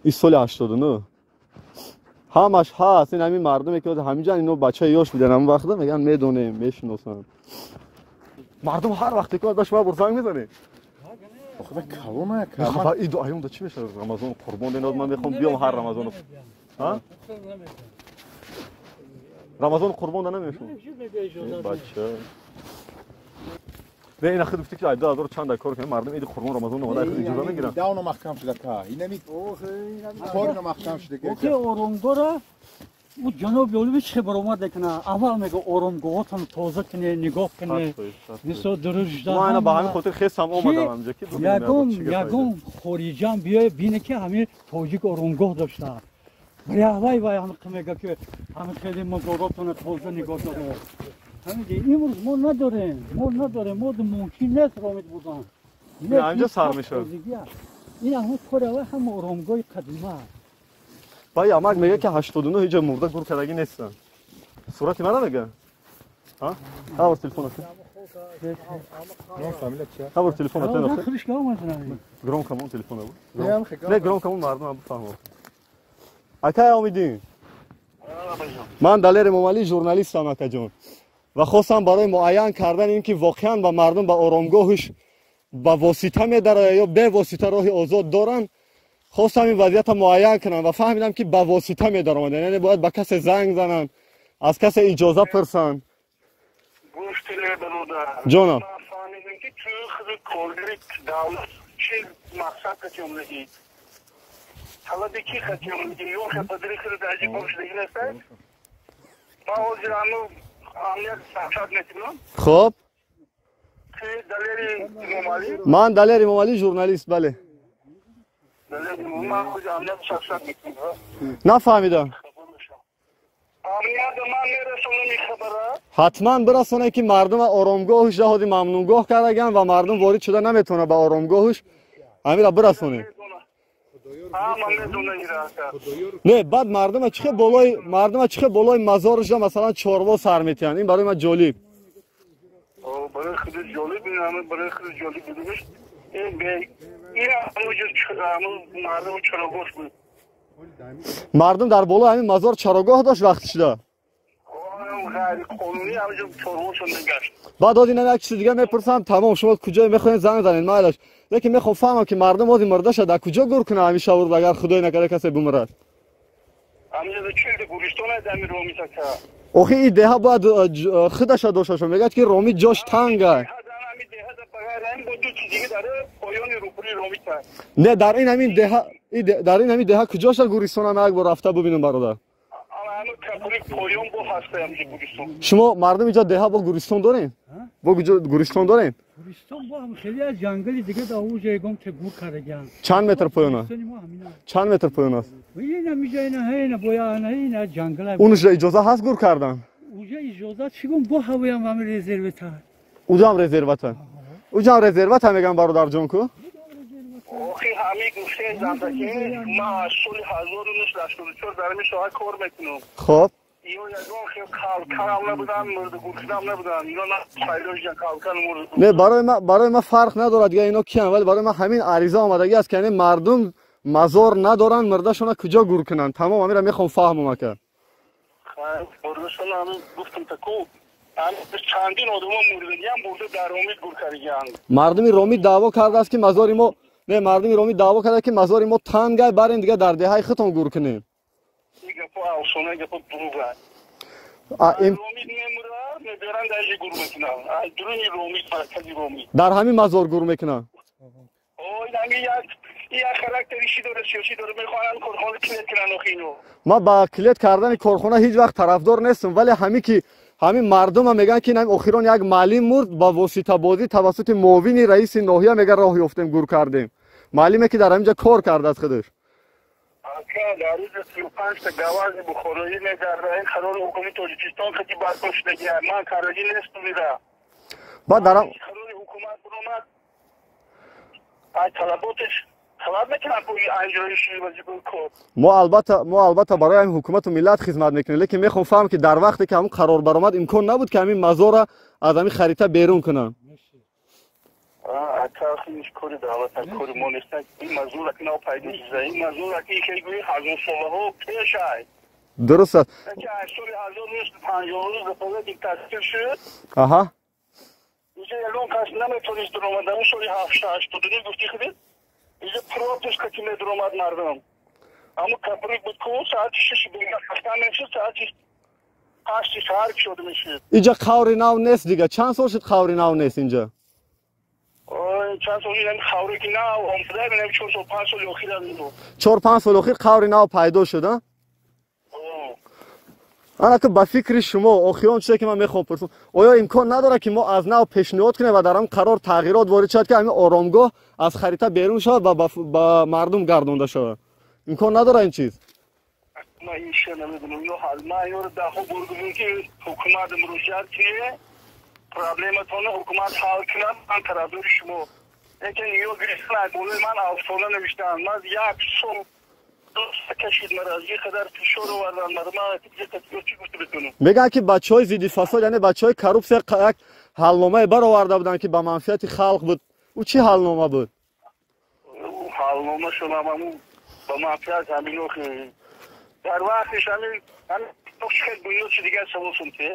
Ин соли 89 ҳамаш ҳаст. Ин ҳамин мардуме ки ҳаминҷа ино бачаи ёш буданд ҳамон вақта мегӯянд медонем, мешиносанд. Мардум ҳар вақте ки ба шумо бор занг мезанед. Худо калона ка. Иду аюмда чӣ мешавад Рамазон Қурбон инод ман мехоҳам биём ҳар Рамазон. Ҳа? Рамазон Қурбон да намешавад. Бача. Не ина худ гуфти ки ай 2000 чанд кор кунем мардум иди Қурбон Рамазон омада худ иҷоза мегиранд. Давно маҳкам шуда ка. Инами кор маҳкам шуда ки. Охи оромгоҳра у ҷаноб Ёлович чӣ баромад мекунад? Аввал мега оромгоҳотон тоза кунед, нигоҳ кунед. Мисол дурушда. Ман ина ба ҳамин хотир хесам омадам ҳамҷа ки ягон хориҷам биёе бине ки ҳамин тоҷик оромгоҳ дошта. Вай вай ҳамин мега ки ҳамин хеле мазоротонро тоза нигоҳ доред. Ҳамин имрӯз мо надорем, мо мумкин нест ромид будан. Ҳаминҷа сар мешавад. Ин ҳамон кори аввал ҳама оромгоҳи қадима аст. Бай амак мега ки 89 ҳеҷ мурда гур кардагӣ нестанд. Сурати мана мега? Ҳа? Ҳа, телефон аст. Ҳа, телефон аст. Гром камон телефон аст. Не, гром камон мардум ҳам бифаҳмад. Акай Омидин. Ман Далер Эмомалӣ журналистам акаҷон. Ва хостам барои муайян кардан ин ки воқеан ба мардум ба оромгоҳш ба восита медарояд ё бевосита роҳи озод доранд, хостам ин вазъиятро муайян кунам ва фаҳмидам ки ба восита медаромаданд, яъне бояд ба касе занг зананд, аз касе иҷоза пурсанд. Гӯш кунед бародар. Ҷонам. Ман фаҳмидам ки ту худ коргари давлат чӣ мақсад қати омадагӣ? Талаби кӣ қати омадагӣ? Ё падари худ аҷиб бошидагӣ нестад? Ман ҳозир ҳамун амният сахшат мекунам. Хоб. Ту Далери Эмомалӣ? Ман Далер Эмомалӣ журналист, бале. Нафаҳмидам. Ҳатман бирасонед ки мардум оромгоҳш ҷаҳоди мамнуъгоҳ кардаган ва мардум ворид шуда наметавонад ба оромгоҳш. Ҳаминро бирасонед. Не, баъд мардума чихе болои мазорашда масалан чорво сар метиҳанд. Ин барои ман ҷолиб. Барои худи ҷолиб, барои худи ҷолиб будагиш. Мардум дар болои ҳамин мазор чарогоҳ дошт вақти шуда. Баъд ҳозир як чизи дига мепурсам, тамом шумо куҷое мехоҳед занг занед майлаш. Лекин мехоҳам фаҳмам ки мардум ҳозир мурдаша дар куҷо гур кунад ҳамин шавурд агар худое накарда касе бимирад. Охи ин деҳа бояд худаша дошта шо мегӯяд ки Ромид ҷош танга. Не, дар ин ҳамин деҳа, дар ин ҳамин деҳа куҷоша гӯристонам як бор рафта бубинам бародар. Шумо мардум инҷо деҳа бо гӯристон дорем? Бо гӯристон дорем? Гӯристон бо ҳам хеле аз ҷангали дига дар ӯ ҷойгом те гур кардагианд. Чанд метр поён аст? Чанд метр поён аст? Ина миҷа ина ина боя ина ина ҷангала. Унҷа иҷоза ҳаст гур кардан? Уҷа иҷоза чӣ гум бо ҳавоям ҳам резервата. Уҷа ҳам резервата. Уҷа ҳам резервата мегӯям бародарҷон ку? Охи ҳамин гуфтаи зандаки ман аз соли 1984 дар ҳамин соҳа кор мекунам. Хоб. Ино ягон хел калканам набуданд, мурдагуркунам набуданд. Ино на пайдо шуданд калкан мурдагур. Не, барои ман фарқ надорад дига ино киянд, вале барои ман ҳамин ариза омадагӣ аст ки яъне мардум мазор надоранд, мурдашона куҷо гур кунанд. Тамом ҳаминро мехоҳам фаҳмам ака. Мурдашона ҳамин гуфтам таку чандин одамо мурдагиам бурда дар Ромид гур кардагианд. Мардуми Ромид даъво кардааст ки мазори мо не, мардуми Ромид даъво карда ки мазори мо тангай, барем дига дар деҳаи худтон гур кунем. Ин гапо афсона, гапо дурӯғ аст. Ромид мемурад, мебаранд дар ҷо гур мекунанд. Аз дуруни Ромид, маркази Ромид. Дар ҳамин мазор гур мекунанд. Ҳамин як характери чӣ дорад, сиёсӣ дорад, мехоҳанд корхона клет кунанд охи ино. Ман ба клет кардани корхона ҳеҷ вақт тарафдор нестам, вале ҳамин ки ҳамин мардума мегӯянд ки ин охирон як маълим мурд ба воситабозӣ тавассути муовини раиси ноҳия мега роҳ ёфтем гур кардем. Маълиме ки дар ҳамин ҷо кор кардааст худаш. Ака, дар рӯзи 35-та гавази бухороӣ мегарда, ин қарори ҳукумати Тоҷикистон хати барпо шудагия. Ман карагӣ нестам ира. Баъд дар қарори ҳукумат баромад, ай талаботаш Талаб мекунам анҷоиши вазифаи кор. Мо албатта барои ҳамин ҳукумату миллат хизмат мекунем, лекин мехоҳам фаҳмам ки дар вақте ки ҳамун қарор баромад имкон набуд ки ҳамин мазорро аз ҳамин харита берун кунанд. Ака, ин кори давлат, кори мо нест. Ин мазор ки нав пайдо шуда, ин мазор ки хеле ҳазор солаҳо пеш ай. Дуруст аст. Ки аз соли 1959 дафъа диктатор шуд. Аҳа. Инҷо ягон кас наметавонист даромад. Он соли 789 гуфти худат? Инҷо пропуск ки медаромад мардум. Аммо каприк буд ку соати 6 бегоҳ рафтан мешуд, соати 8 саҳар шуд мешуд. Инҷо қаври нав нест дига. Чанд сол шуд қаври нав нест инҷо? Чанд сол ин қавре ки нав омада, ман 4 сол 5 сол охир аз ин. 4-5 сол охир қаври нав пайдо шуд, а? Ана ки ба фикри шумо охирон чизе ки ман мехоҳам пурсам, оё имкон надорад ки мо аз нав пешниҳод кунем ва дар ҳам қарор тағйирот ворид шавад ки ҳамин оромгоҳ аз харита берун шавад ва ба мардум гардонда шавад? Имкон надорад ин чиз? Ман ин шеър намедонам. Ман инро даҳо бор гуфтам ки ҳукумат муроҷиат кунед, проблематонро ҳукумат ҳал кунад, ман тарафдори шумо. Лекин ё гирифтан аз болои ман афсона навиштаанд. Ман як сол кашид мара, аз ин қадар фишор овардан мара, ман чӣ гуфта битонам? Мегӯянд ки бачаҳои зидди фасод, яъне бачаҳои коррупсия як ҳалномае бароварда буданд ки ба манфиати халқ буд. Ӯ чӣ ҳалнома буд? Ҳалнома шунам ҳамун ба манфиат ҳамино ки дар вақтиш ҳамин хел бунёд шуд, дигар савол сумте.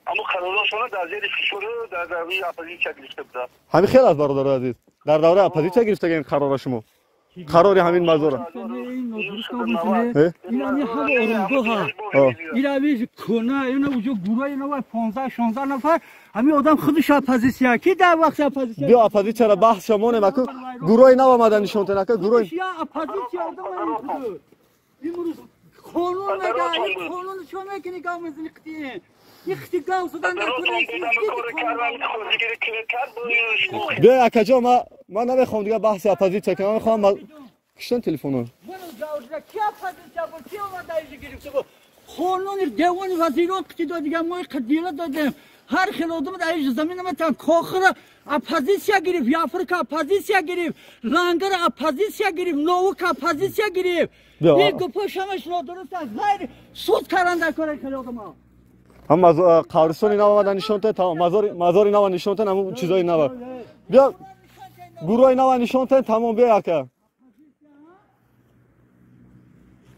Аммо қарорҳошона дар зери фишор дар давраи оппозитсия гирифта буданд. Ҳамин хел аст, бародари азиз. Дар давраи оппозитсия гирифтагем қарора шумо. Қарори ҳамин мазора. Ин ҳама оромгоҳ ин ҳами кӯна, ина уҷо гурӯҳ, ина вай 15-16 нафар, ҳамин одам худаш оппозитсия, ки дар вақти оппозитсия. Биё оппозитсияро баҳс шамонем, аку гурӯҳи нав омада нишон тен, ака гурӯҳи. Я оппозитсия одам ин худ. Имрӯз қонун мега, қонун чӣ мекунӣ гав мезанӣ қитӣ? Ихти гав задан дар Биё акаҷон, ман намехоҳам дига баҳси оппозитсия кунам, ман мехоҳам киштан телефонро. Ки оппозитсия буд, ки омада иҷо гирифта буд? Қонуни девони вазирон қити дод, дига мо дила додем. Ҳар хел одам дар иҷо замин наметавон. Кохира оппозитсия гирифт, Яфрика оппозитсия гирифт, Лангара оппозитсия гирифт, Новука оппозитсия гирифт. Ин гапҳо ҳамаш нодуруст аст. Ғайр суд кардан дар кори хеле одамо. Ҳам қабристони нав омада нишон тен, тамом. Мазори нава нишон тен, ҳамун чизои нава. Биё гурӯҳи нава нишон тен, тамом. Биё ака.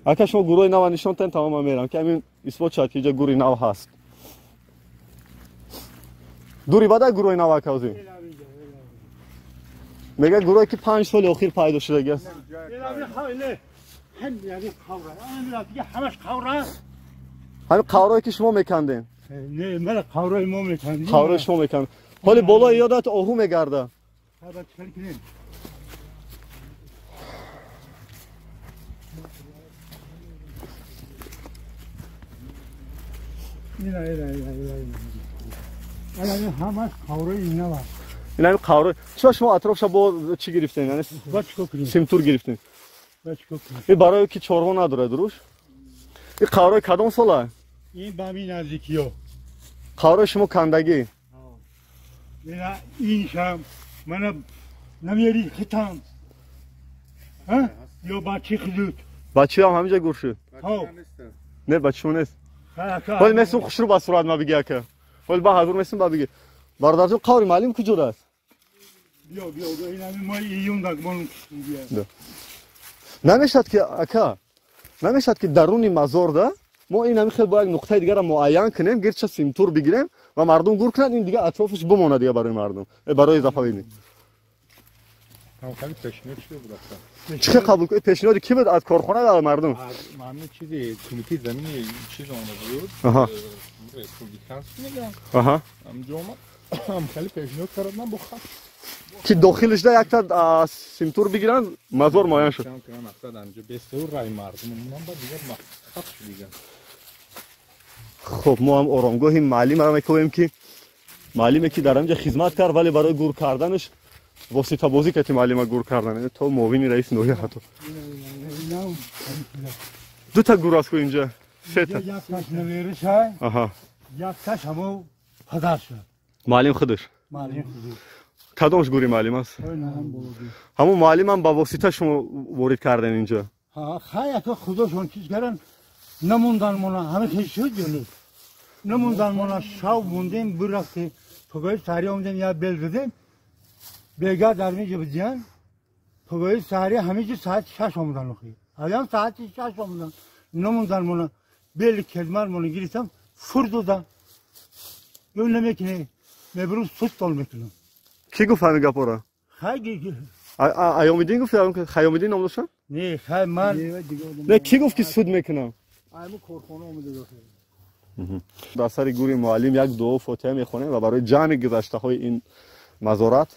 Ака шумо гурӯҳи нава нишон тен, тамом, ман мерам ки ҳамин исбот шавад ки инҷо гурӯҳи нав ҳаст. Дури бадай гурӯҳи нав ака ҳозир. Мега гурӯҳе ки 5 соли охир пайдо шудагӣ аст. Ҳамин қаврое ки шумо мекандем. Не, ман қаврои мо мекандем. Қаврои шумо мекандем. Ҳоли болои ёдат оҳу мегарда. Ина ҳамаш қаврои инава. Ин ҳамин қаврои. Чиба шумо атрофша бо чӣ гирифтем? Яъне симтур гирифтем. Ин барои ки чорво надорад руш? Ин қаврои кадом сола? Ин ба ҳамин наздикиё. Қаврои шумо кандагӣ? Ина иншам мана намери хитам. Ё бачи худут. Бачиам ҳаминҷа гур шуд? Не, бачи шумо нест. Ҳоли месум хушрӯ ба сурат ма биги ака. Ҳоли ба ҳазур месум ба биги. Бародарҷон, қаври маълим куҷода аст? Биё, биё, ин ҳамин моҳи июн дагмон бия. Намешавад ки ака, намешавад ки даруни мазорда мо ин ҳамин хел бо як нуқтаи дигарро муайян кунем, гирча симтур бигирем ва мардум гур кунад, ин дига атрофаш бимонад дига барои мардум, барои заповедник. Чӣ хел қабул кунед? Пешниҳоди ки буд? Аз корхона ё мардум? Ҳамин чизи кумитаи замини чиз омада буд. Республиканский мегӯям. Ҳамҷо омад, хеле пешниҳод кардам бо хат. Ки дохилашда якта симтур бигиранд, мазор муайян шуд. Хуб, мо ҳам оромгоҳи маълимро мекобем ки маълиме ки дар ҳаминҷа хизмат кард, вале барои гур карданаш воситабозӣ кард, маълима гур кардан то муовини раиси ноҳия ҳатто. Дута гур аст ку инҷа, сета. Якташ наверишай, якташ ҳамо падар шуд. Маълим худаш. Маълим худаш. Кадомш гури муаллим аст? Ҳамун муаллимам ба восита шумо ворид карден инҷо? Хай, ака, худошон чиз кардан, намондан мона, ҳама хел шуд ё нест? Намондан мона, шав мондем, бирафтем, пагоҳи саҳарӣ омадем, як бел задем, бега дар инҷа бидиян, пагоҳи саҳарӣ ҳамиҷо соати 6 омадан охи. Ҳаям соати 6 омадан, намондан мона, бели кедмар мона гирифтам, фур додам. Ё намекунӣ, мебарам суд тол мекунам. Кӣ гуфт ҳамин гапҳоро? Хай, Аёмиддин гуфт, Хаёмиддин ном доштан? Не, хай ман. Не, кӣ гуфт ки суд мекунам? Айму корхона омада дохил. Дар сари гури муаллим як дуо фотиҳа мехонем ва барои ҷамъи гузаштаҳои ин мазорат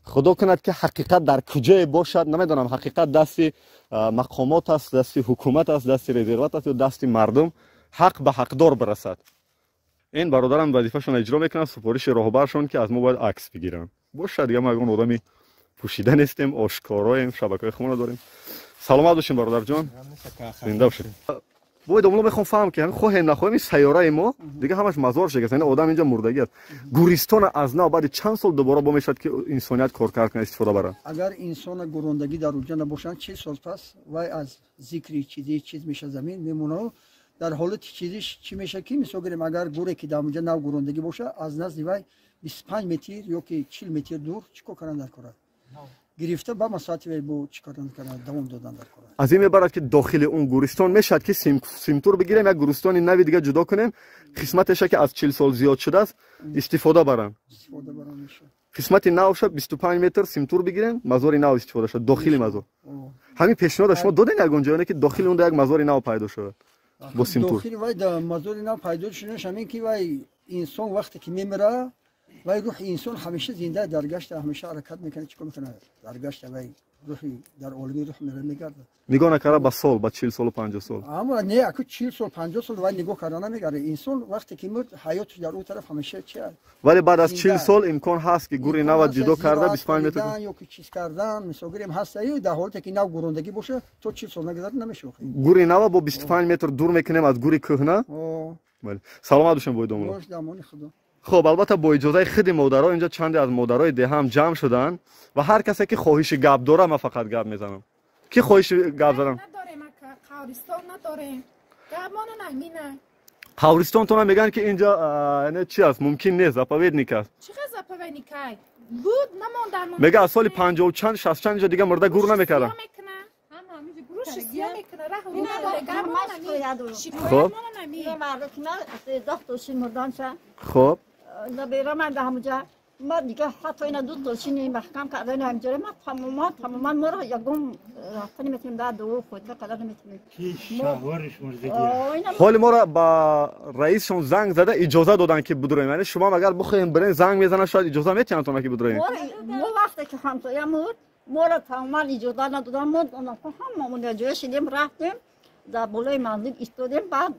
худо кунад ки ҳақиқат дар куҷое бошад, намедонам, ҳақиқат дасти мақомот аст, дасти ҳукумат аст, дасти резерват аст ё дасти мардум, ҳақ ба ҳақдор бирасад. Ин бародарам вазифашон иҷро мекунанд, супориши роҳбаршон ки аз мо бояд акс бигиранд. Бошад, дига мо ягон одами пӯшида нестем, ошкороем, шабакаҳои худро дорем. Саломат бошем, бародарҷон, зинда бошед. Бояд омло мехоҳам фаҳм ки ҳамин хоҳем нахоҳем ин сайёраи мо дига ҳамаш мазор шикаст, яъне одам инҷа мурдагӣ аст. Гӯристона аз нав баъди чанд сол дубора бо мешавад ки инсоният коркард кунад, истифода барад? Агар инсона гурондагӣ дар уҷа набошанд, 40 сол пас вай аз зикри чизи чиз меша, замин мемонад. Дар ҳолати чизиш чӣ меша ки мисол гирем, агар гуре ки дар онҷа нав гурондагӣ боша, аз назди вай 25 метр ё ки 40 метр дур чӣ кор кардан дар кора? Гирифта ба масоҳати вай бо чӣ кардан кардан давом додан дар кора. Аз ин мебарад ки дохили он гӯристон мешавад ки симтур бигирем, як гӯристони нави дига ҷудо кунем, қисматеша ки аз 40 сол зиёд шудааст истифода баранд. Истифода баранд мешавад. Қисмати навша 25 метр симтур бигирем, мазори нав истифода шавад дохили мазор. Ҳамин пешниҳода шумо додем ягон ҷое ки дохили он як мазори нав пайдо шавад бо симтур? Дохили вай да мазори нав пайдо шуданаш ҳамин ки вай инсон вақте ки мемира, вай рӯҳи инсон ҳамеша зинда дар гашта, ҳамеша ҳаракат мекунад, чӣ кор мекунад? Дар гашта вай рӯҳи дар олами рӯҳ мера мегардад. Нигоҳ накарда ба сол, ба 40 солу 50 сол. Аммо не, аку 40 сол 50 сол вай нигоҳ карда намегардад. Инсон вақте ки мурд, ҳаёташ дар ӯ тараф ҳамеша чи аст? Вале баъд аз 40 сол имкон ҳаст ки гури нава ҷудо карда 25 метр ё ки чиз кардан, мисол гирем, ҳаст аю дар ҳолате ки нав гурондагӣ боша, то 40 сол нагузарад намешавад. Гури нава бо 25 метр дур мекунем аз гури кӯҳна. Бале. Саломат бошем, бойдомулло. Бош, дамони худо. Хоб, албатта бо иҷозаи худи модаро инҷо чанде аз модарои деҳа ҳам ҷамъ шуданд ва ҳар касе ки хоҳиши гап дора, ман фақат гап мезанам. Ки хоҳиши гап задам? Надорем, ака, қавристон надорем. Гапмона намина. Қавристонтона мегӯянд ки инҷо яъне чи аст? Мумкин нест, заповедник аст. Чӣ хел заповедникай? Буд, намондан. Мега аз соли 50 чанд, 60 чанд инҷо дига мурда гур намекарданд. Хоб. Хоб. Набера ман дар ҳамуҷа ма дига ҳатто ина ду тошини маҳкам кардан ҳамҷара ма тамоман тамоман моро ягон рафта наметавонем, дар дуо фотиҳа қадар наметавонем. Ҳоли моро ба раисшон занг зада иҷоза доданд ки бидуроем. Яъне шумо ҳам агар бихоҳем бирем, занг мезананд, шояд иҷоза метиҳанд тона ки бидуроем. Мо вақте ки ҳамсоя мурд, моро тамоман иҷоза надоданд. Мо ҳамамон ҷоя шидем, рафтем дар болои манзил истодем, баъд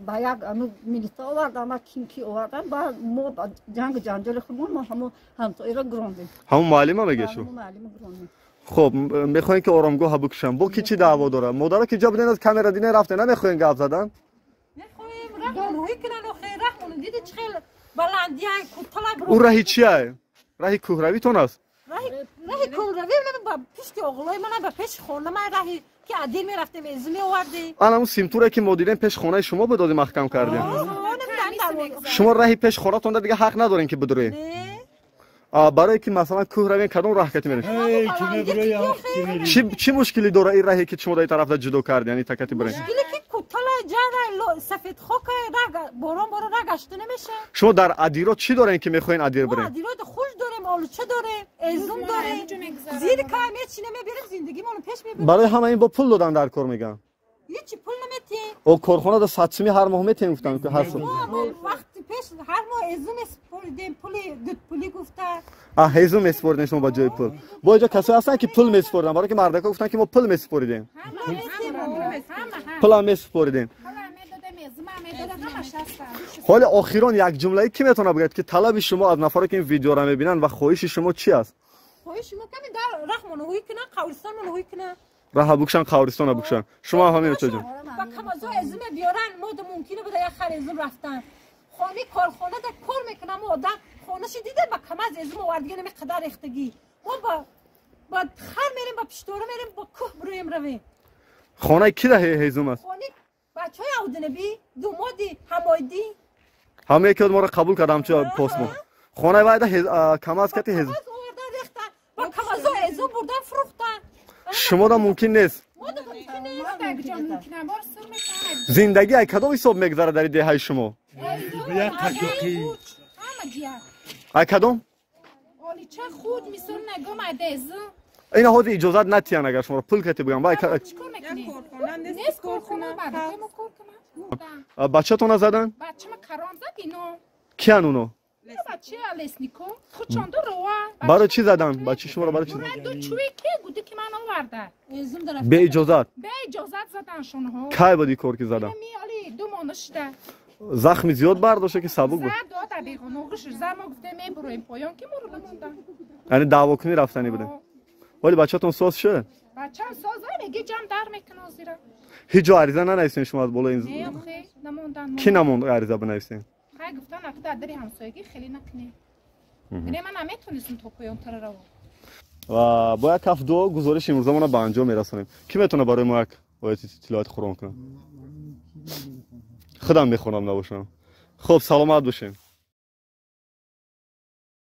ба як милиса овардан ва ким ки овардан, баъд мо ба ҷангу ҷанҷоли худмон мо ҳамон ҳамсояро гурондем. Ҳамон муаллима мегӯяд шу? Муаллима гурондем. Хоб, мехоҳем ки оромгоҳа бикушам. Бо ки чӣ даъво дорад? Модаро ки ҷо биден аз камера дине рафте, намехоҳем гап задан? Мехоҳем раҳмон кунан, охе раҳмон диди чӣ хел баландиай кутала. Ӯ раҳи чиай? Раҳи кӯҳравитон аст? Раҳи кӯҳравӣ ба пишти оғлои мана, ба пеши хона ман раҳи ки адир мерафтем, эзу меовардем. Ана он симтуре ки мо дидем пеш хонаи шумо буд, ози маҳкам кардем. Шумо раҳи пеш хонатонда дига ҳақ надорем ки бидурем. Барое ки масалан кӯҳ равем, кадом раҳ кати мерем? Чӣ мушкилӣ дора ин раҳе ки шумо дар ин тарафда ҷудо кардем, яъне такати бирем? Мушкиле ки кутала ҷара сафед хока раг борон борон раг гашта намеша. Шумо дар адиро чӣ дорем ки мехоҳен адир бирем? Адиро хуш дорем, олуча дорем, эзум дорем. Зир ка мечинем, мебирем, зиндагимонро пеш мебарем. Барои ҳама ин бо пул додан дар кор мегӯям. Ҳеҷ пул наметиҳем. О, корхона да 100 сумӣ ҳар моҳ метиҳем, гуфтам ки ҳар сол. Вақти пеш ҳар моҳ эзум месупоридем, пули дудпулӣ гуфта. А ҳезум месупоридем шумо ба ҷои пул. Бо инҷо касое ҳастанд ки пул месупориданд, барои ки мардако гуфтанд ки мо пул месупоридем. Пулам месупоридем. ҳоли охирон як ҷумлае ки метавонад бигӯяд ки талаби шумо аз нафаре ки ин видеоро мебинанд ва хоҳиши шумо чи аст? Хоҳиши мо ками дар раҳмоно ҳуй кунанд, қавристонмоно ҳуй кунанд. Раҳа букшан, қавристона букшан. Шумо ҳам ҳамин очаҷон. Ба камазо эзуме биёранд, мо да мумкине буда як хар эзум рафтан. Хони корхона да кор мекунам одам хонаши дида ба камаз эзум овардига нами қадар рехтагӣ. Мо ба хар мерем, ба пиштора мерем, ба кӯҳ бироем равем. Хонаи ки да ҳезум аст? Хони бачаҳои Аудинаби, думоди Ҳамоиддин. Ҳама яке моро қабул кард ҳамчун посбон. Хонаи вайда камаз кати ҳезум. Камаз овардан рехтан, ба камазо эзум бурдан фурӯхтан. Шумо да мумкин нест. Зиндагӣ ай кадом ҳисоб мегузарад дар деҳаи шумо? Ай кадом? Ина ҳозир иҷозат натиҳанд агар шуморо пул кати бугам. Бачатона задан? Киян уно? Барои чӣ задан? Бачи шуморо барои чӣ? Беиҷозат? Кай буд ин кор ки задан? Захми зиёд бардошта ки сабук буд? Яъне даъвокунӣ рафтанӣ будем. Вале бачатон соз шуд? Ҳеҷ ҷо ариза нанависем шумо аз болои ин? Кӣ намонд ариза бинависем? Гуфтан аки дар дари ҳамсоягӣ хеле накунем. Не, ман наметонистам то поёнтара равам. Ва бо як ҳафт дуо гузориши имрӯзамонро ба анҷом мерасонем. Кӣ метавонад барои мо як ояти тиловати Қуръон кунад? Худам мехонам набошам. Хуб, саломат бошем.